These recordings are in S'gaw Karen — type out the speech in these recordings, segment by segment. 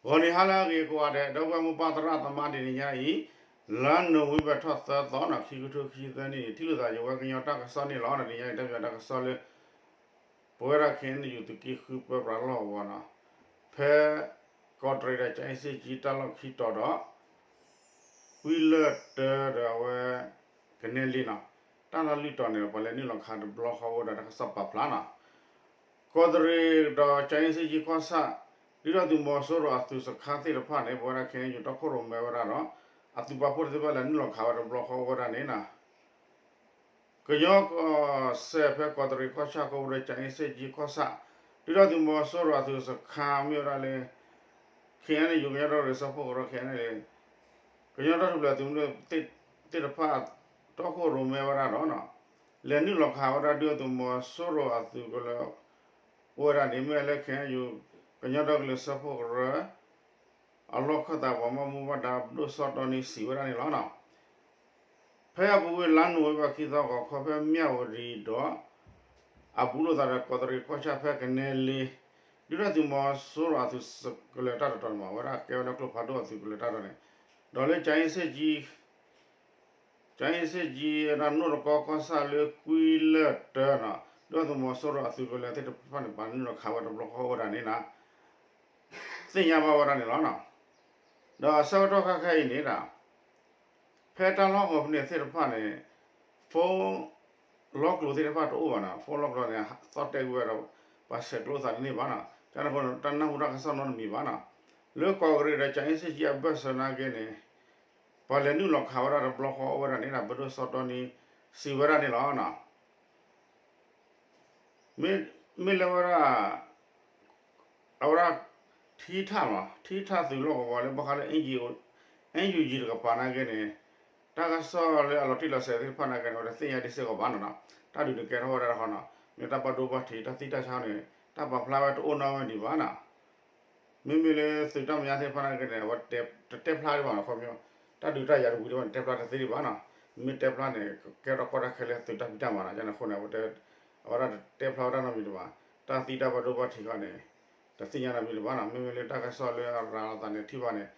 ဂီၤနံၤဟါလၢအဂ့ၤကိးဂၤဒဲး ဒီပုၢ်ဝဲၢ်မိၢ်ပၢ်သရၣ်သမါ တနံၤညါအံၤ လါနိၣ်ဝ့ဘၢၣ်ထီၣ်သၢသီန့ၣ် ခံကထိခံဆံသၢနံၣ်န့ၣ် ထံၣ်လိာ်သးယဝဲကညီတၢ်ကစီၣ်န့ၣ်လီၤ. တနံၤညါအံၤ တၢ်ပၠးတၢ်ကစီၣ်လၢ ပဝဲဒၣ် ခဲအံၤန့ၣ် ယိၤသုးက့ဃုပၢပြးလီၢ်ကဝီၤန့ၣ် ဖဲ ကီးတရံးဒီး ကၠဲအ့စ့ၣ်ကၠံ တၢ်လီၢ်ခံတီၤဒီး ကွံလၢၢ်တၢဒီးအဝဲ ကနဲလ့န့ၣ် တၢ်လီၢ်လွံၢ်တီၤန့ၣ် ပှၤလဲၤနုာ်လီၤခးတဘျီဃီအိၣ်ဝဲဒၣ်တၢ်ကစီၣ်ပာ်ဖျါန့ၣ် ကီးတရံးဒီး ကၠဲအ့စ့ၣ်ကၠံကီၢ်ဆၣ် ဒုၣ်ဒါသုးမီၤစိရိၤအသုးစခါသ့ၣ်တဖၣ်န့ၣ် ပဝဲဒၣ် ခဲအံၤ တီခိၣ်ရိၣ်မဲဝဲဒၣ်ဒီး အသုးပာ်ဖှိၣ်သ့ၣ်တဖၣ်လဲၤနုာ်လီၤခးဝဲတဘျီဃီအိၣ်ဝဲဒၣ်န့ၣ် ကညီကီၢ်စဲၣ်ဖဲကီးတရံးကီၢ်ဆၣ်ကိးဝဲဒၣ် ကၠဲအ့စ့ၣ်ကၠံကီၢ်ဆၣ် ဒုၣ်ဒါသုးမီၤစိရိၤအသုးစခါမ့ၢ်ဝဲဒၣ်လၢ ခဲအံၤန့ၣ် ယိၤကညီဒီကလုာ်စၢဖှိၣ်ကရၢ ခဲအံၤန့ၣ် ကညီတၢ်ထူၣ်ဖျဲးသုးမုၢ်ဒိၣ်သ့ၣ်တဖၣ် တီခိၣ်ရိၣ်မဲဝဲဒၣ်ဒီး လဲၤနုာ်လီၤခးဝဲဒၣ်ဒုၣ်ဒါသုးမီၤစိရိၤအသုးကလၢၤ အိၣ်ဝဲဒၣ်န့ၣ် မ့ၢ်လၢ ခဲအံၤ ကညီဒီကလုာ်စၢဖှိၣ်ကရၢ အလီၢ်ခၢၣ်သးပှၤဘၣ်မူဘၣ်ဒါပဒိၣ်စီၤတီနံစံးဝဲဒၣ်န့ၣ်လီၤ. ဖဲအပူၤကွံာ်လါနိၣ်ဝ့ဘၢၣ်ခံသီဂီၤခီ ဖဲမၠၣ်ဝတံၤဒီး အဘူးလိာ်သးဒီးကီးတရံးကီၢ်ဆၣ်ဖဲကနဲလ့ ဒုၣ်ဒါသုးမီၤစိရိၤအသုးကလၢၤတၢ်တတီၤန့ၣ်မး အဝဲဒၣ်ကဲဝဲလၢကျိဖးဒိၣ်အသုးကလၢၤတၢ်တတီၤန့ၣ် ဒီးလၢ ကၠဲအ့စ့ၣ်ကၠံ ကၠဲအ့စ့ၣ်ကၠံ နီၢ်တကီကီၢ်ဆၣ်လၢကွံလၢၢ်တၢန့ၣ် ဒုၣ်ဒါသုးမီၤစိရိၤအသုးကလၢၤသ့ၣ်တဖၣ်န့ၣ် ပှၤနုာ်လီၤခးဝဲတဘျီဃီအိၣ်ဝဲဒၣ်န့ၣ် သ့ၣ်ညါဘၣ်ဝဲဒၣ်န့ၣ်လီၤ. ဒီးအဆၢကတီၢ်ခဲအံၤန့ၣ်ဒီး ဖဲတၢ်လီၢ်ကဝီၤဖဲန့ၣ်သ့ၣ်တဖၣ်န့ၣ် phone လီကျိၤသ့ၣ်တဖၣ်တအိၣ်ဘၣ်န့ၣ် phone လီကျိၤန့ၣ် သီၣ်တဲာ်ကွံာ်ဝဲဒီး ပှၤဆဲးကျိးသးတန့ၢ်ဘၣ်န့ၣ် ကန့ၣ်အဃိန့ၣ် တၢ်နၢ်ဟူတၢ်ကစီၣ်နီတမံၤဘၣ်န့ၣ် လၢကီးတရံးဒီး ကၠဲအ့စ့ၣ်ကၠံအဘၢၣ်စၢၤနာ်က့န့ၣ် ပှၤလဲၤနုာ်လီၤခးဝဲဒၣ်တဘျီဃီအိၣ်ဝဲဒၣ်န့ၣ်ဒီး ပဒိၣ်စီၤတီနံစံးဝဲဒၣ်န့ၣ်လီၤ. မ့မ့ၢ်လၢဝဲဒၣ် အဝဲဒၣ် ထံထၣ်မး ထံထၣ်သုးလီၢ်ကဝီၤလၢဘၣ်ဃးလၢ NUG တကပၤနာ်က့န့ၣ် တၢ်ကစီၣ်လၢအလီၤတံၢ်လီၤဆဲးသ့ၣ်တဖၣ်နာ်က့န့ၣ် အဝဲတသ့ၣ်ညါဒံးစ့ၢ်ကီးဘၣ်န့ၣ်လီၤ. တၢ်ဒုးန့ၣ်ကဲထီၣ်ဝဲဒၣ်တခီန့ၣ် မ့ၢ်တၢ်ဘၣ်ဒိဘၣ်ထံးတၢ်သံတၢ်ဆါန့ၣ် တၢ်ပာ်ဖျါဝဲတအိၣ်နီတမံၤဘၣ်န့ၣ် မ့မ့ၢ်လၢသုးတၢ်မဲာ်ညါသ့ၣ်တဖၣ်နာ်က့န့ၣ် အဝဲတတဲဖျါဒံးဘၣ်န့ၣ် ခီပညီ တၢ်ဒုးတၢ်ယၤတဝံၤဒံးဘၣ်န့ၣ် တဲဖျါတသ့ဒံးဘၣ်န့ၣ် မ့ၢ်တဲဖျါန့ၣ် ကဲထီၣ်ကီၢ်တၢ်ခဲလၢာ်သုးတၢ်ဖံးတၢ်မၤန့ၣ် ကန့ၣ်အဃိန့ၣ် အဝဲ အဝဲဒၣ်တတဲဖျါဝဲဒၣ်နီတမံၤဒံးဘၣ် တၢ်သံတၢ်ဘၣ်ဒိဘၣ်ထံးခီန့ၣ် တသ့ၣ်ညါနီတမံၤဒံးဘၣ်န့ၣ် မ့မ့ၢ်လၢတၢ်ကစီၣ်လၢအရၤလီၤသးန့ၣ်ထံၣ်ဘၣ်န့ၣ်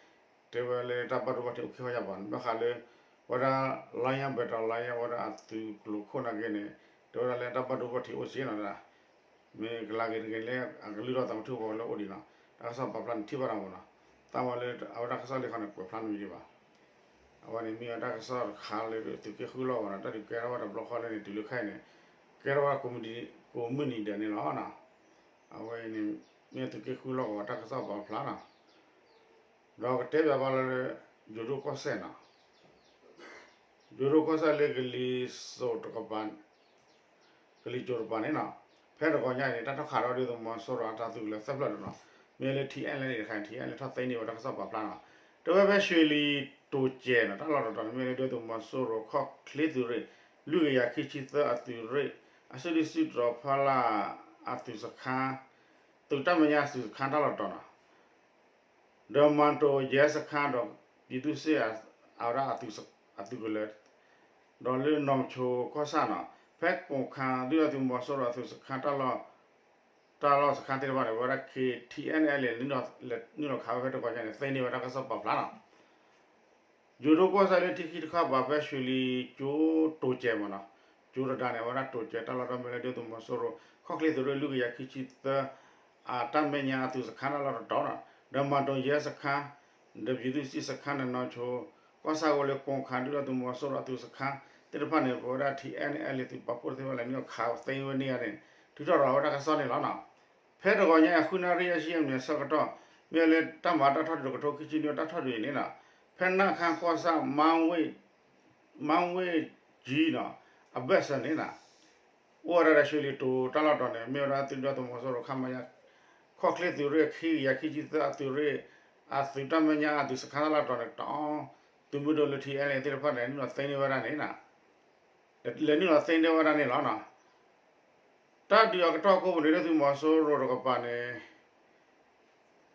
တဲဝဲလၢတၢ်ဘၣ်ဒိဘၣ်ထံးအိၣ်ခဲအါယၤဘၣ်န့ၣ် ဘၣ်ဃးလၢ ဝဲဒၣ် Lion Battalion ဝဲဒၣ်အသုးကျိၤခိၣ်နာ်က့န့ၣ် တဲဝဲဒၣ်လၢတၢ်ဘၣ်ဒိဘၣ်ထံးအိၣ်စ့ၢ်ကီးန့ၣ် မ့ၢ်ကလၤက့ၤတဂ့ၤလၢအကလုၢ်ထီၣ်သးမုၢ်ထံၣ်ဝဲလၢအိၣ်ဒံးန့ၣ် တၢ်ကစီၣ်ပာ်ဖျါန့ၣ်ထံၣ်ဘၣ်တၢ်မ့ၢ်န့ၣ် တၢ်မ့ၢ်လၢအဝဲတၢ်ကစီၣ်လံခီန့ၣ် ကွဲးဖျါနီတမံၤဒံးဘၣ် အဝဲန့ၣ်မ့ၢ်ဝဲတၢ်ကစီၣ်တခါလၢသုးက့ဃုလီၢ်ကဝီၤန့ၣ် တၢ်ဒုးကဲထီၣ်ဝဲတဘျီဃီလၢန့ၣ် တုၤလၢခဲအံၤန့ၣ် ကဲထီၣ်ဝဲကိးမုၢ်နံၤဒဲးန့ၣ်လီၤ. အဝဲအံၤန့ၣ် မ့ၢ်သုးက့ဃုလီၢ်ကဝီၤတၢ်ကစီၣ်ပာ်ဖျါန့ၣ် ဒီးကတဲဘၣ်ဘၣ်လၢ ယိၤဒိၣ်ကီၢ်စဲၣ်န့ၣ် ယိၤဒိၣ်ကီၢ်စဲၣ်လၢကလံၤစိးတကပၤ ကလံၤစိးတကပၤန့ၣ်န့ၣ် ဖဲတဂီၤညါအံၤန့ၣ် တၢ်ထီၣ်ခးဒီးဒုၣ်ဒါသုးမီၤစိရိၤအတၢ်သုးကလၢၤသၢဖျၢၣ်တနီၤ မ့ၢ်လၢ ထံၣ်အဲၣ်လၢန့ၣ်တခါန့ၣ် ထံၣ်အဲၣ်လၢထီၣ်သ့န့ၢ်ဝဲတၢ်ကစီၣ်ပာ်ဖျါန့ၣ် တဲဝဲဖဲရွှ့ၣ်လီၤတိၤစဲးန့ၣ် တၢ်လီၢ်တတီၤန့ၣ် မ့ၢ်လၢဒုၣ်ဒါသုးမီၤစိရိၤခီၣ်ချ့သုးရ့ၣ် လွံၢ်ကယၤခံဆံသၢအသုးရ့ၣ် အစုဒုၣ်စုတီၤဖီလာ်အသုးစခါ သုးတၢ်မဲာ်ညါအသုးစခါတၢ်လီၢ်တတီၤန့ၣ် ဒီးမၤတိၤယဲစခါဒီး ပြည်သူ့စစ် အဝဲဒၣ်အသုးကလၢၤ ဒီးလၢနီၢ်ဆိကီၢ်ဆၣ်န့ၣ် ဖဲကိၣ်ခါဒုၣ်ဒါသုးမီၤစိရိၤအသုးစခါတၢ်လီၢ် တၢ်လီၢ်စခါသ့ၣ်တဖၣ်န့ၣ် အဝဲဒၣ် ခဲအံၤ ထံၣ်အဲၣ်လၢန့ၣ် နုာ်လီၤခးဝဲဖဲတဂီၤညါန့ၣ် သ့န့ၢ်ဝဲတၢ်ကစီၣ်ပာ်ဖျါန့ၣ် ယိၤဒိၣ်ကီၢ်စဲၣ်လၢထံခံတခီပၤဖဲရွှ့ၣ်လီၤကၠိတိၤစဲးမ့ၢ်န့ၣ် ကၠိတဒါန့ၣ် အဝဲဒၣ်တိၤစဲးတၢ်လီၢ်ဒီးမ့ၢ်လၢဒုၣ်ဒါသုးမီၤစိရိၤ ခီၣ်ချ့သုးရ့ၣ်လွံၢ်ကယၤခံဆံသၢ အတၢ်မဲာ်ညါအသုးစခါတၢ်လီၢ်တတီၤန့ၣ် ဒီးမၤတိၤယဲစခါ ဒီးပြည်သူ့စစ် စခါန့ၣ် နီၢ်ဆိကီၢ်ဆၣ်ဝဲလၢကိၣ်ခါဒုၣ်ဒါသုးမီၤစိရိၤအသုးစခါသ့ၣ်တဖၣ်န့ၣ် ပဝဲဒၣ် ထံၣ်အဲၣ်လၢသုးပာ်ဖှိၣ်သ့ၣ်တဖၣ်လဲၤနုာ်လီၤခးသ့ဝဲန့ၢ်ဧါန့ၣ် ထုးထီၣ်ဒီးဝဲတၢ်ကစီၣ်န့ၣ်လီၤန့ၣ် ဖဲတဂီၤညါအံၤ ဃုနၣ်ရံၣ်ယဲၢ်ဆံယဲၢ်မံးနံးအဆၢကတီၢ် မ့ၢ်လၢတၢ်မၤတၢ်ထီၣ်ဒုးတကထိခံဆံနွံတၢ်ထီၣ်ဒုးအံၤန့ၣ်န့ၣ် ဖဲနၢ်ခါကီၢ်ဆၣ် မၢဝ့ၢ်ကၠံန့ၣ် အဘၢၣ်စၢၤန့ၣ်န့ၣ် အိၣ်ဝဲဒၣ်ဒီးရွှ့ၣ်လီၤတိၤတၢ်လီၢ်တတီၤန့ၣ် မ့ၢ်ဝဲဒၣ်သုးဒုၣ်ဒါသုးမီၤစိရိၤခမရ ခီၣ်ချ့သုးရ့ၣ်ခံကယၤခံဆံသၢအသုးရ့ၣ် အသုးတၢ်မဲာ်ညါအသုးစခါတၢ်လီၢ်တတီၤန့ၣ် တအီ သုးမုၢ်ဒိၣ်လၢထံၣ်အဲၣ်လၢသ့ၣ်တဖၣ်န့ၣ် နုာ်လီၤသ့န့ၢ်ဝဲဒၣ်န့ၣ် လဲၤနုာ်လီၤသ့န့ၢ်ဝဲဒၣ်န့ၣ်လီၤန့ၣ် တၢ်ဒုးအကတီၢ်အကိးပူၤန့ၣ် ဒုၣ်ဒါသုးမီၤစိရိၤတကပၤန့ၣ်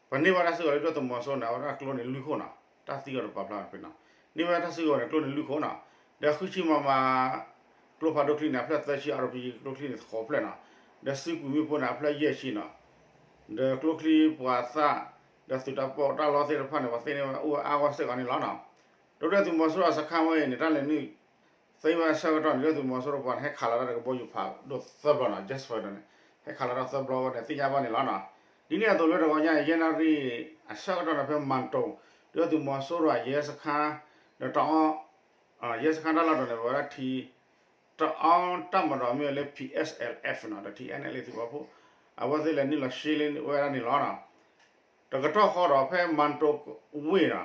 ပန့ၢ်ဘၣ်တၢ်စုကဝဲၤလၢဒုၣ်ဒါသုးမီၤစိရိၤန့ၣ် အဝဲဒၣ်ကျိန့ၣ်လွံၢ်ခိၣ်န့ၣ် တၢ်သံအီၤတပာ်ဖျါဖဲန့ၣ် န့ၢ်ဝဲတၢ်စုကဝဲၤန့ၣ် ကျိန့ၣ်လွံၢ်ခိၣ်န့ၣ် ဒီးဃုဆံ မမ ကျိဖးဒိၣ်ချံန့ၣ် အဖျၢၣ်သၢဆံ RPG ကျိချံန့ၣ် ဃိးဖျၢၣ်န့ၣ် ဒီးစုကွံာ်မ့ၣ်ပိၢ်န့ၣ် အဖျၢၣ်ယဲၢ်ဆံန့ၣ် ဒီးကျိချံပှၤသၣ် ဒီးသုးတၢ်ပီးတၢ်လီသ့ၣ်တဖၣ်န့ၣ် ပှၤသ့န့ၢ်ဝဲအိၣ်ဝဲအါဂီၢ်စ့ၢ်ကီးန့ၣ်လီၤနီၤ. ဒီးဒုၣ်ဒါသုးမီၤစိရိၤအစခါဝဲအံၤန့ၣ် တၢ်လဲၤနုာ်သ့ဝဲအဆၢကတီၢ်န့ၣ် ဒုၣ်ဒါသုးမီၤစိရိၤပှၤန့ၣ် ဟဲခးလီၤတၢ်ဒီးကဘီယူၤဖးဒိၣ်သၢဘျီနီၤ, Jasper န့ၣ် ဟဲခးလီၤတၢ်သၢဘျီဝဲန့ၣ် သ့ၣ်ညါဘၣ်န့ၣ်လီၤနီၤ. ဒ်န့ၣ်အသိးလၢတဂီၤညါအံၤ ယဲၢ်နၣ်ရံၣ်အဆၢကတီၢ်န့ၣ် ဖဲမၢၣ်တိၤ ဒုၣ်ဒါသုးမီၤစိရိၤအရဲစခါ ဒီးတအီ ရဲစခါတၢ်လီၢ်တတီၤန့ၣ် ပဝဲဒၣ်ထံ တအီတၢ်မၤဒီးမ့ၢ်ဝဲလၢ P S L F နီၤ ဒီး T N L A သုးပာ်ဖှိၣ် အဝဲသ့ၣ်လဲၤနုာ်လီၤရှဲလ့ဝဲဒၣ်န့ၣ်လီၤနီၤ. တကတီၢ်ဃီဒီးဖဲမၢၣ်တိၤဝ့ၢ်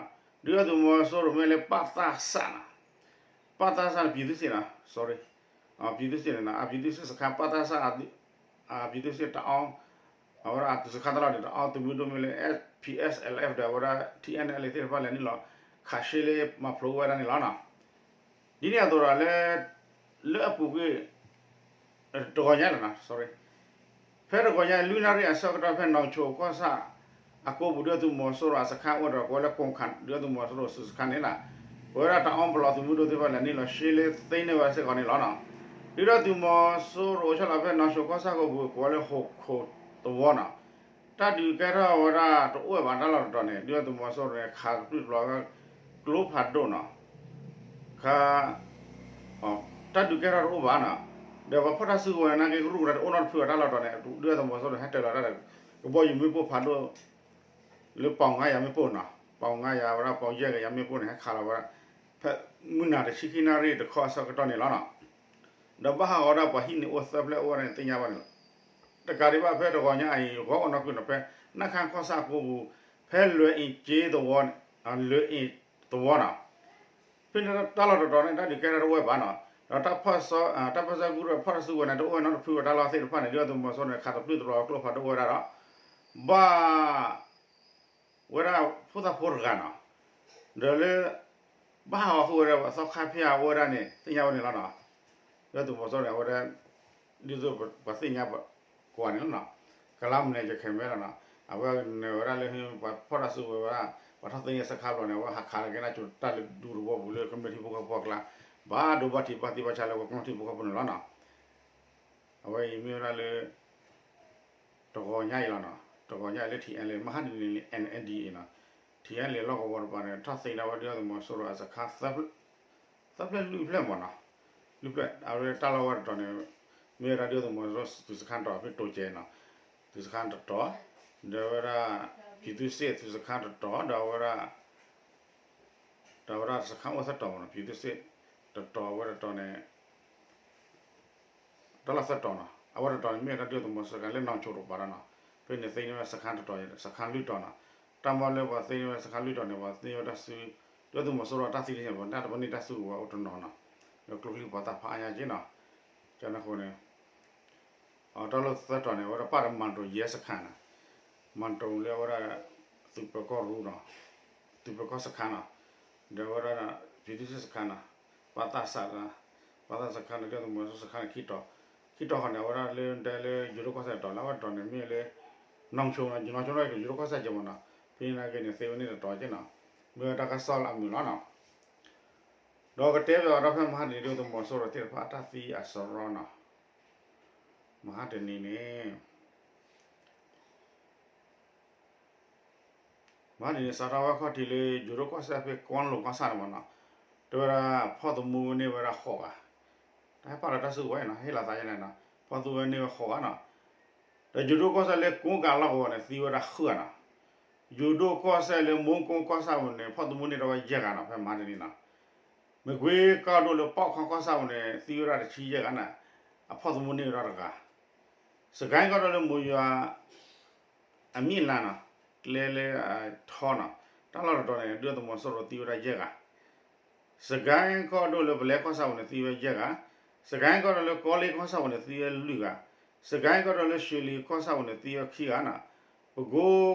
နီၤ ဒုၣ်ဒါသုးမီၤစိရိၤမ့ၢ်လၢပၣ်သၣ်စၣ်နီၤ, ပၣ်သၣ်စၣ်န့ၣ် ပြည်သူ့စစ်နီၤ sorry, ပြည်သူ့စစ်န့ၣ်နီၤ အ ပြည်သူ့စစ်စခါ ပၣ်သၣ်စၣ် ပြည်သူ့စစ်တအီ အဝဲဒၣ်အသုးစခါတၢ်လီၢ်န့ၣ် တအီသုးမုၢ်ဒိၣ်မ့ၢ်လၢ P S L F ဒီးအဝဲဒၣ် T N L A သ့ၣ်တဖၣ်လဲၤနုာ်လီၤ ခးရှဲလ့မၤဖျိးဝဲဒၣ်န့ၣ်လီၤနီၤ. ဒ်န့ၣ်အသိးဒီးလၢ လၢအပူၤကွံာ် တဂီၤညါလီၤနီၤ sorry, ဖဲတဂီၤညါ လွံၢ်နၣ်ရံၣ်အဆၢကတီၢ် ဖဲနီၣ်ဆိကီၢ်ဆၣ် အကိပူၤ ဒုၣ်ဒါသုးမီၤစိရိၤအစခါအိၣ်ဒီး ကိးဝဲလၢကိၣ်ခၣ် ဒုၣ်ဒါသုးမီၤစိရိၤအစုစခါန့ၣ်နီၤ, ပဝဲဒၣ်တအီပလီၢ်သုးမုၢ်ဒိၣ်သ့ၣ်တဖၣ်လဲၤနုာ်လီၤရှဲလ့သ့န့ၢ်ဝဲစ့ၢ်ကီးန့ၣ်လီၤနီၤ. ဒုၣ်ဒါသုးမီၤစိရိၤအိၣ်ဆီလီၤဖဲနီၣ်ဆိကီၢ်ဆၣ်ကိပူၤ ကိးဝဲလၢဟီၣ်ခိၣ်သဝီနီၤ, တၢ်ဒုးကဲထီၣ်ဝဲဒၣ်တအိၣ်ဘၣ်တၢ်လီၢ်တတီၤန့ၣ် ဒုၣ်ဒါသုးမီၤစိရိၤန့ၣ် ခးတပျုၢ်တပျီၤ ကျိဖးဒိၣ်နီၤ ခါ တၢ်ဒုးကဲထီၣ်တအိၣ်ဘၣ်နီၤ, ဒီးပှၤဖီၣ်တၢ်စုကဝဲၤနာ်က့ ကရူၢ်ကရၢတအိၣ်နီတဖုဘၣ်တၢ်လီၢ်တတီၤန့ၣ် ဒုၣ်ဒါသုးမီၤစိရိၤန့ၣ် ဟဲတၢၤလီၤတၢ်ဒီး ကဘီယူၤမ့ၣ်ပိၢ်ဖးဒိၣ် လၢပီၣ်ငါးယၤမ့ၣ်ပိၢ်နီၤ, ပီၣ်ငါးယၤဝဲဒၣ်ပီၣ်ယဲၢ်ကယၤမ့ၣ်ပိၢ်န့ၣ် ဟဲခးလီၤဝဲဒၣ် ဖဲမုၢ်နၤတဆံခံနၣ်ရံၣ်တခီအဆၢကတီၢ်န့ၣ်လီၤနီၤ. ဒီးဘၣ်ဟးဂီၤဒၣ်ပှၤဟံးန့ၢ်အိၣ်သၢဖျၢၣ်အိၣ်ဝဲဒၣ်န့ၣ်သ့ၣ်ညါဘၣ်န့ၣ်လီၤ. တကးဒံးဘၣ်ဖဲတဂီၤညါအံၤ ဂီၤအိၣ်နီၢ်ကုၢ်နီၤ ဖဲနၢ်ခါကီၢ်ဆၣ်အကိပူၤ ဖဲလွဲၢ်အ့ၣ်က့သဝီ လွဲၢ်အ့ၣ်သဝီနီၤ ဖဲန့ၣ်တၢ်လီၢ်တတီၤန့ၣ် တၢ်ဒုးကဲထီၣ်တအိၣ်ဘၣ်နီၤ, ဒီးတၢ်ပၢၢ်ဆၢကရူၢ်ဖီၣ်တၢ်စုကဝဲၤန့ၣ် တအိၣ်နီတဖုဘၣ်တၢ်လီၢ်သ့ၣ်တဖၣ်န့ၣ် ဒုၣ်ဒါသုးမီၤစိရိၤန့ၣ် ခးတပျုၢ်တပျီၤကျိဖးဒိၣ်ဝဲဒၣ်ဒီး ဘၣ် ဝဲဒၣ်ဖိသၣ်ဖိတဂၤနီၤ, ဒီးလၢ ဘၣ်ဟးဂီၤဃုာ်ဝဲဒၣ်ပှၤသီခါဖဲအအိၣ်ဝဲဒၣ်န့ၣ် သ့ၣ်ညါဝဲန့ၣ်လီၤနီၤ. ဒုၣ်ဒါသုးမီၤစိရိၤန့ၣ် အဝဲဒၣ် ဒ်သိးပှၤသ့ၣ်ညါကွၢ်န့ၣ်လီၤနီၤ, ကလါမုၢ်န့ၣ် ယခဲမ့ၢ်လီၤနီၤ, အဝဲနၢၤဝဲဒၣ်လၢ ပှၤဖီၣ်တၢ်စုကဝဲၤဝဲဒၣ် ပှၤထီၣ်သ့ၣ်ညါစခါဘျီန့ၣ် အဝဲဟးခးလီၤက့ၤနၢ်ဆိတၢ်လၢဒူသဝီပူၤလၢ ကမျၢၢ်ထံဖိကီၢ်ဖိအကျါ ဘၣ်ဒိဘၣ်ထံးဘၣ်သံဘၣ်ဆါလၢပှၤကမျၢၢ်ထံဖိကီၢ်ဖိန့ၣ်လီၤနီၤ. အဝဲအံၤမ့ၢ်ဝဲဒၣ်လၢ တဂီၤညါအံၤလီၤနီၤ, တဂီၤညါအံၤလၢ ထံအဲလ့ မဟါတနံၤန့ၣ် အ့ၣ်အဲၣ်ဒံးအံၤနီၤ, ထံအဲလ့ လီၢ်ကဝီၤတပၤန့ၣ် ထီၣ်သ့ၣ်ညါဝဲဒၣ်ဒုၣ်ဒါသုးမီၤစိရိၤအစခါ သၢဖျၢၣ်လွံၢ်ဖျၢၣ်မ့ၢ်နီၤ, လွံၢ်ဖျၢၣ် အဝဲတၢ်လီၢ်ဝဲတတီၤန့ၣ် မ့ၢ်ဝဲဒၣ်ဒုၣ်ဒါသုးမီၤစိရိၤသုးစခါတတီၤ ဖဲတိၤကဲနီၤ, သုးစခါတတီၤ, ဒီးဝဲဒၣ် ပြည်သူ့စစ် သုးစခါတတီၤ ဒီးဝဲဒၣ် ဒီးဝဲဒၣ်စခါအိၣ်သၢတီၤမ့ၢ်နီၤ, ပြည်သူ့စစ် တတီၤ အဝဲတတီၤန့ၣ် တၢ်လီၢ်သၢတီၤနီၤ, အဝဲတတီၤန့ၣ်မ့ၢ်ဝဲဒၣ်ဒုၣ်ဒါသုးမီၤစိရိၤစခါလၢနီၣ်ဆိတပၤဒီးနီၤ, ဖဲန့ၣ်သ့ၣ်ညါဝဲစခါတတီၤ စခါလွံၢ်တီၤနီၤ, တၢ်မၤလၢပှၤသ့ၣ်ညါဝဲစခါလွံၢ်တီၤန့ၣ် ပှၤသ့ၣ်ညါဝဲတၢ်စု ဒုၣ်ဒါသုးမီၤစိရိၤတၢ်သံန့ၣ် ပှၤတၢ်တပၢၢ်န့ၢ်တၢ်စုကဝဲၤအိၣ်တနီၤနီၤ, ဒီးကျိချံပှၤသးဖးအါညါက့နီၤ, ကန့ၣ်အဃိန့ၣ် အတၢ်လီၢ်သၢတီၤန့ၣ် အဝဲဒၣ်ပာ်ဒီးမၢၣ်တိၤယဲၢ်စခါနီၤ, မၢၣ်တိၤလၢအဝဲဒၣ် သုးပၢၤကီၢ်ရူနီၤ, သုးပၢၤကီၢ်စခါနီၤ, ဒီးအဝဲဒၣ် ပြည်သူ့စစ်စခါနီၤ, ပာ်သၣ်စၣ် ပာ်သၣ်စခါန့ၣ် ဒုၣ်ဒါသုးမီၤစိရိၤစခါန့ၣ်ခံတီၤ, ခံတီၤဃီန့ၣ် အဝဲဒၣ်လၢဒဲလၢယိၤဒိၣ်ကီၢ်စဲၣ်တတီၤလၢအဝဲတတီၤန့ၣ်မ့ၢ်လၢ နီၣ်ဆိနီၤ, ယိၤဒိၣ်ကီၢ်စဲၣ်ကမ့ၢ်နီၤ, ဖဲန့ၣ်က့န့ၣ် သ့ဝဲန့ၣ်တတီၤက့နီၤ, မ့ၢ်ဝဲတၢ်ကစီၣ်လၢအမုာ်လီၤနီၤ, ဒီးကတဲဘၣ်ဒီးဖဲမဟါတနံၤ ဒုၣ်ဒါသုးမီၤစိရိၤသ့ၣ်တဖၣ်အတၢ်သံအစရီနီၤ, မဟါတနံၤန့ၣ် မဟါတနံၤန့ၣ် စးထီၣ်ဝဲခီၣ်ထံးလၢယိၤဒိၣ်ကီၢ်စဲၣ်ဖဲကွီလိာ်ကီၢ်ဆၣ်န့ၣ်မ့ၢ်နီၤ, တဲဝဲဒၣ်ဖီၣ်သမူန့ၢ်ဝဲဒၣ်ဃိးဂၤ, တၢ်ဟဲပာ်လီၤတၢ်စုကဝဲၤနီၤ, ဟ့ၣ်လီၤသးယဲန့ၣ်နီၤ, ဖီၣ်သမူန့ၢ်ဝဲဃိးဂၤနီၤ, ဒီးယိၤဒိၣ်ကီၢ်စဲၣ်လၢကိးကးလီၢ်ကဝီၤန့ၣ် သံဝဲဒၣ်ဃုဂၤနီၤ, ယိၤဒိၣ်ကီၢ်စဲၣ်လၢမိၢ်ကိကီၢ်ဆၣ်ပူၤန့ၣ် ဖီၣ်သမူန့ၢ်ထီၣ်ဝဲယဲၢ်ဂၤနီၤ, ဖဲမဟါတနံၤနီၤ, မ့ၢ်ကွ့ကီၢ်ဒိၣ်လၢပီၣ်ခီကီၢ်ဆၣ်ပူၤန့ၣ် သံဝဲဒၣ်တဆံယဲၢ်ဂၤနီၤ, အဖီၣ်သမူန့ၢ်ဝဲဒၣ်တဂၤ, စကဲကီၢ်ဒိၣ်လၢမိၢ်ယွၤ အမံၣ်လါနီၤ, ကျဲလၢအထီနီၤ, တၢ်လီၢ်တတီၤန့ၣ် ဒုၣ်ဒါသုးမီၤစိရိၤသံဝဲဒၣ်ယဲၢ်ဂၤ, စကဲကီၢ်ဒိၣ်လၢပလဲကီၢ်ဆၣ်ပူၤန့ၣ် သံဝဲယဲၢ်ဂၤ, စကဲကီၢ်ဒိၣ်လၢကီလ့ကီၢ်ဆၣ်ပူၤန့ၣ် သံဝဲလွံၢ်ဂၤ, စကဲကီၢ်ဒိၣ်လၢရွှေလီၤကီၢ်ဆၣ်ပူၤန့ၣ် သံဝဲခံဂၤနီၤ, ပက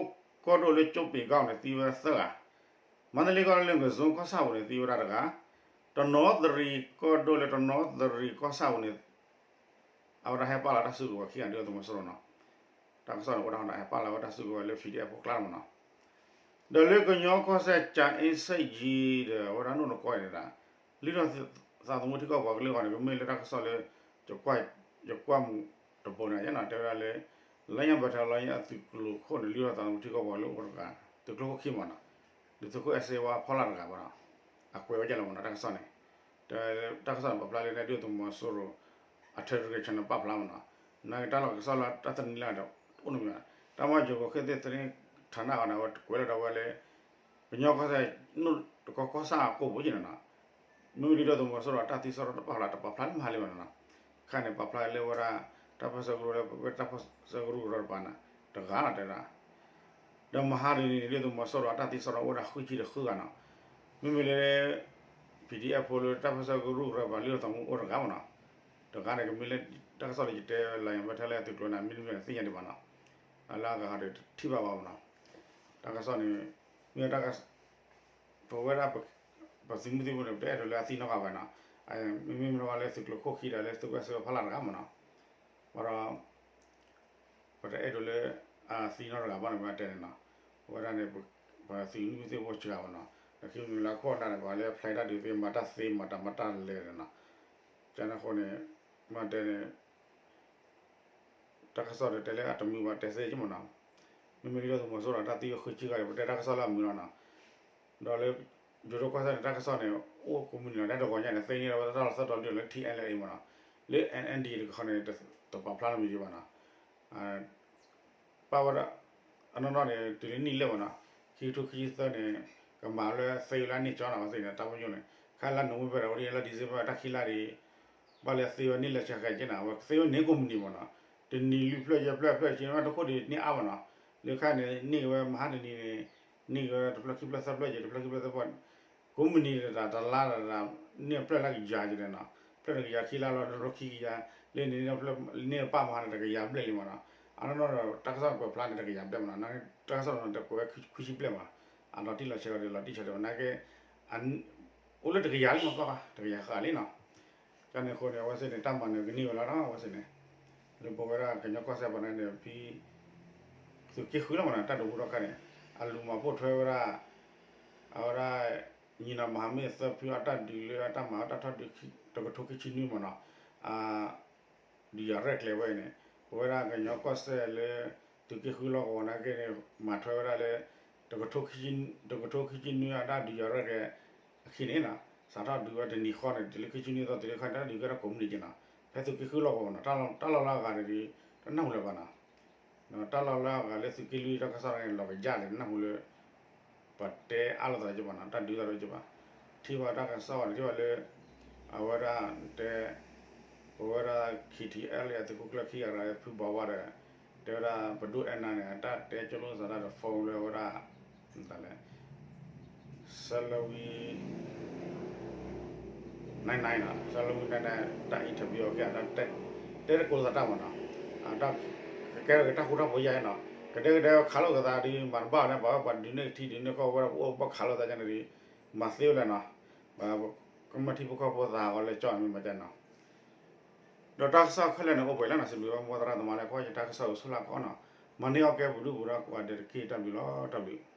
ိကီၢ်ဒိၣ်လၢကၠိပ့ၤကီၢ်န့ၣ် သံဝဲသၢဂၤ, မါတလ့ကီၢ်ဒိၣ်လၢငဇိကီၢ်ဆၣ်ပူၤန့ၣ် သံဝဲဒၣ်တဂၤ, တနီသရံၣ်ကီၢ်ဒိၣ်လၢတနီသရံၣ်ကီၢ်ဆၣ်ပူၤန့ၣ် အဝဲဒၣ်ဟဲပာ်လီၤတၢ်စုကဝဲၤခံဂၤ ဒုၣ်ဒါသုးမီၤစိရိၤနီၤ, တၢ်ကစီၣ်န့ၣ် အိၣ်ဒၣ်ဟီဒီးဟဲပာ်လီၤဝဲတၢ်စုကဝဲၤလၢ PDF ဖိကျါမ့ၢ်နီၤ, ဒီးလၢကညီကီၢ်စဲၣ် ကၠၤအ့စ့ၣ်ယံၤဒီး အဝဲဒၣ်နိၣ်နကီၢ်န့ၣ်ဒၣ် လုၢ်ထီၣ်သးသမူထံကီၢ်ပှၤကလုာ်အဂီၢ်န့ၣ် ကမ့ၢ်လၢတၢ်ကစီၣ်လၢ ယကွၢ်မူးတဘိန့ၣ် ယဲနီၤ တဲဝဲဒၣ်လၢ လါညါဘၣ်ထီၣ်လါညါအသုးကျိၤခိၣ်န့ၣ် လုၢ်ထီၣ်သးသမူထံကီၢ်ပှၤကလုာ်အိၣ်တဂၤ သုးကျိၤခိၣ်ခံမ့ၢ်နီၤ, ဒုးသုးခိၣ်အဲၣ်စ့ဝါဖီလာ်တဂၤမ့ၢ်နီၤ, အကွဲးဝဲဒ်လဲၣ်မ့ၢ်နီၤ တၢ်ကစီၣ်န့ၣ်, တၢ်ကစီၣ်န့ၣ် ပာ်ဖျါလၢဒုၣ်ဒါသုးမီၤစိရိၤ အ Telegram channel န့ၣ် ပာ်ဖျါမ့ၢ်နီၤ, နာ်က့တၢ်လီၢ်ကစီၣ်လၢတၢ်သန့ၤလၢဒီး အိၣ်န့ၣ်မ့ၢ်နီၤ, တၢ်မၤယိၤကီၢ်ခိၣ်သ့ၣ်သန့ၤ ဌာန အဂီၢ်န့ၣ် အဝဲကွဲးလီၤဒီးဝဲလၢ ကညီကီၢ်စဲၣ် တကီၢ်ကီၢ်ဆၣ်အကိၣ်ပူၤက့န့ၣ်နီၤ, မ့မ့ၢ်ဒုၣ်ဒါသုးမီၤစိရိၤအတၢ်သံစ့ၢ်ကီးတၢ်ပာ်ဖျါ တပာ်ဖျါလၢမဟါလံမ့ၢ်နီၤ, ခါန့ၣ် ပာ်ဖျါလၢဝဲဒၣ် တၢ်ပၢၢ်ဆၢကရူၢ်လၢဝဲတၢ်ပၢၢ်ဆၢကရူၢ်ကရၢတပၤန့ၣ် တဂၤလီၤတဲဒၣ်, ဒီးမဟါတနံၤန့ၣ် ဒုၣ်ဒါသုးမီၤစိရိၤအတၢ်သံစ့ၢ်ကီးအိၣ်ဝဲဒၣ်ဃုဆံဒီးဃုဂၤနီၤ, မ့မ့ၢ်လၢ PDF ဖိလၢတၢ်ပၢၢ်ဆၢကရူၢ်ကရၢပၤ လုၢ်အီၣ်သးမူအိၣ်တဂၤမ့ၢ်နီၤ, တဂၤန့ၣ် ကမ့ၢ်လၢ တၢ်ကစီၣ်လၢယတဲလၢယဘၣ်ထဲလၢသုးကျိၤန့ၣ် မ့တမ့ၢ်သ့ၣ်ညါဒံးဘၣ်နီၤ, အလၢအဂၤဒီးတထံၣ်ဘၣ်ဘၣ်မ့ၢ်နီၤ, တၢ်ကစီၣ်န့ၣ် မ့ၢ်တၢ် ပဝဲဒၣ် ပသုးမုၢ်သံၣ်ဘိန့ၣ် ပတအဲၣ်ဒိးလၢအသံနီတဂၤဘၣ်နီၤ, မ့မ့ၢ်မ့ၢ်ဝဲလၢသုးကျိၤခိၣ်ခံဒီးလၢသုးခိၣ်အဲၣ်စ့ဝါဖီလာ်တဂၤမ့ၢ်နီၤ, ဘၣ်ဒီး ပတအဲၣ်ဒိးလၢ အသံနီတဂၤဘၣ်န့ၣ် ပဝဲတဲန့ၣ်နီၤ, ပဝဲဒၣ်န့ၣ် ပသုးမုၢ်သံၣ်ဘိစှၤဘၣ်နီၤ, ဒီးခံမံၤလၢခိၣ်နၢ်န့ၣ် ပှၤလၢဖျဲးတၢ်ဒုးသ့ မၤတၢ်သ့မၤတၢ်မၤတၢ်လဲၤန့ၣ်နီၤ, ကန့ၣ်အဃိန့ၣ် မ့ၢ်တဲန့ၣ် တၢ်ကစီၣ်ဒီးတဲလၢအတမုာ်ဘၣ်တဲသ့က့မ့ၢ်နီၤ, မ့မ့ၢ်ဒုၣ်ဒါသုးမီၤစိရိၤတၢ်သံအဃုဆံဂၤဒီး ပတဲတၢ်ကစီၣ်လၢအမုာ်လီၤနီၤ, ဒီးလၢ ယိၤဒိၣ်ကီၢ်စဲၣ်န့ၣ် တၢ်ကစီၣ်န့ၣ် အိၣ်ကိးမုၢ်နံၤလီၤ တၢ်တဂီၤညါန့ၣ် သ့န့ၢ်ဝဲတၢ်လီၢ်သၢတီၤလွံၢ်လၢ ထံအဲလ်အ့မ့ၢ်နီၤ, လၢ NND တခီန့ၣ် တပာ်ဖျါတမံၤဒံးဘၣ်နီၤ ပာ်ဝဲဒၣ် အနီၢ်နီၢ်န့ၣ် တုၤလၢနံၣ်လၢမ့ၢ်နီၤ, ခံကထိခံဆံသၢန့ၣ် ကမၤလၢသ့ဝဲလၢအနံၣ်ကၠီနီၤ အဝဲသ့ၣ်န့ၣ် တၢ်ပညိၣ်န့ၣ် ခါလၢ November ဒီး ဝဲဒၣ်လၢ December တၢ်ခံလါဒီး ဘၣ်လၢသ့ဝဲန့ၢ်လၢဆဲးဃဲးက့နီၤ အဝဲသ့ဝဲန့ၢ်ကိးမုၢ်နံၤမ့ၢ်နီၤ, တနံၤလွံၢ်ဖျၢၣ်ယဲၢ်ဖျၢၣ်ဖျၢၣ်ဆံမ့ၢ်တခိၣ်ဒီးန့ၢ်အါမ့ၢ်နီၤ, လၢခါန့ၣ် န့ၢ်က့ၤဝဲမဟါတနံၤန့ၣ် န့ၢ်က့ၤဝဲတဖျၢၣ်ခံဖျၢၣ်သၢဖျၢၣ်က့ တဖျၢၣ်ခံဖျၢၣ်သၢဖျၢၣ် ကိးမုၢ်နံၤတတၢ်တလါတတၢ် န့ၢ်ဖျၢၣ်လၢကယၤက့န့ၣ်နီၤ, ဖျၢၣ်တကယၤခံလါလီၤ တဖျၢၣ်ခံကယၤ, လၢန့ၣ် န့ၢ်ပာ်မဟါန့ၣ် တကယၤဘျဲၣ်လံမ့ၢ်နီၤ, အနီၢ်နီၢ်ဒီး တၢ်ကစီၣ်ပာ်ဖျါန့ၣ် တကယၤဘျဲၣ်မ့ၢ်နီၤ, တၢ်ကစီၣ်န့ၣ်တကွဲးဝဲခွံဆံဘျဲၣ်မ့ၢ်နီၤ, အလီၤတံၢ်လီၤဆဲးဒီးလီၤတံၢ်ဆဲးဒီးနာ်က့ အိၣ်လၢတကယၤလံမ့ၢ်ကီၢ်ဘၣ် တကယၤဃၣ်လံနီၤ ကန့ၣ်အဃိန့ၣ် အဝဲသ့ၣ်န့ၣ် တၢ်မၤနၢၤကန့ၢ်ဝဲလီၤနီၤ အဝဲသ့ၣ်န့ၣ်, လၢပဝဲဒၣ်ကညီကီၢ်စဲၣ်ပၤန့ၣ် ဖဲ သုးက့ဃုလီၤမ့ၢ်နီၤ တၢ်ဒုးဘူးထီၣ်ခါန့ၣ် အလူၤမၤပိာ်ထွဲဝဲဒၣ် အဝဲဒၣ် ညီနီၤမဟာမိတ်အသၢဖုအတၢ်ဒုးလၢအတၢ်မၤအတၢ်ထီၣ်ဒုး တကထိခံဆံနွံမ့ၢ်နီၤ, အ ဒုးယၤရဲၣ်ကျဲၤဝဲအံၤန့ၣ် ပဝဲဒၣ်ကညီကီၢ်စဲၣ်လၢ သုးက့ဃုလီၢ်ကဝီၤနာ်က့န့ၣ် မၤထွဲဝဲဒၣ်လၢ တကထိခံဆံနွံအတၢ်ဒုးယၤရဲၣ်ကျဲၤအခံန့ၣ်နီၤ စးထီၣ်ဒုးဝဲတနံၤဃီန့ၣ် တုၤလၢခံဆံနွံသီတုၤလၢခါန့ၣ် တၢ်ဒုးကဲထီၣ်ကိးမုၢ်နံၤက့နီၤ ဖဲသုးက့ဃုလီၢ်ကဝီၤနီၤ တၢ်လီၢ်လၢအဂၤန့ၣ်ဒီး တနၢ်ဟူလၢၤဘၣ်နီၤ တၢ်လီၢ်လၢအဂၤလၢသုးက့လွံၢ်တၢ်ကစီၣ်န့ၣ် လီၤကယၢ်န့ၣ် နၢ်ဟူလၢ ပှၤတဲအါလိာ်သးက့ဘၣ်နီၤ တၢ်ဒုးသးဒိၣ်က့ဘၣ် ထံၣ်ဘၣ်တၢ်ကစီၣ်န့ၣ် ထံၣ်ဘၣ်လၢ အဝဲဒၣ်တဲ ပဝဲဒၣ် KTLA အသုးခိၣ်ကျၢၢ်ခံဂၤရၤဖုဘီဝါဒီး တဲဝဲဒၣ်ပဒိၣ်အဲၣ်နၤန့ၣ် အတၢ်တဲကၠိလိာ်သးတၢ်ဒီး phone လၢအဝဲဒၣ် တၢ်လဲၣ် ဆၢလၢဝံ နံနံနီၤ ဆၢလၢဝံနံနံ တၢ် interview အီၤက့ၤ အတၢ်တဲ တဲတကိးလိာ်သးတၢ်မ့ၢ်နီၤ အတၢ် ကကဲထီၣ်က့ၤတၢ်ဃူတၢ်ဖိးယါနီၤ ကဒဲကဒဲခးလိာ်က့ၤသးဒီး မၤတဘၣ်န့ၣ် ပှၤဝဲပှၤဒုးန့ၢ်ကထံဒုးန့ၢ်ကီၢ်ဝဲဒၣ်ပအိၣ်ဘၣ်ခးလိာ်သးယါန့ၣ်ဒီး မၤသ့ဝဲလဲၣ်နီၤ ကမၤထံဖိကီၢ်ဖိသးဂီၤလၢကၠီၣ်မ့ၢ်မၤကၠီနီၤ ဒီးတၢ်ကစီၣ်ခဲလၢာ်န့ၣ် အိၣ်ပှဲၤလၢနီၤ စံးဘျုးဘၣ်မိၢ်သရၣ်သမါလၢကွၢ်ယတၢ်ကစီၣ်အဆိလၢကီးနီၤ မၤန့ၢ်အီၣ်ကဲပူၤဒုပူၤဒီးကိးဂၤဒဲးတက့ၢ် တၢ်ဘျုးလီၤ တၢ်ဘျုး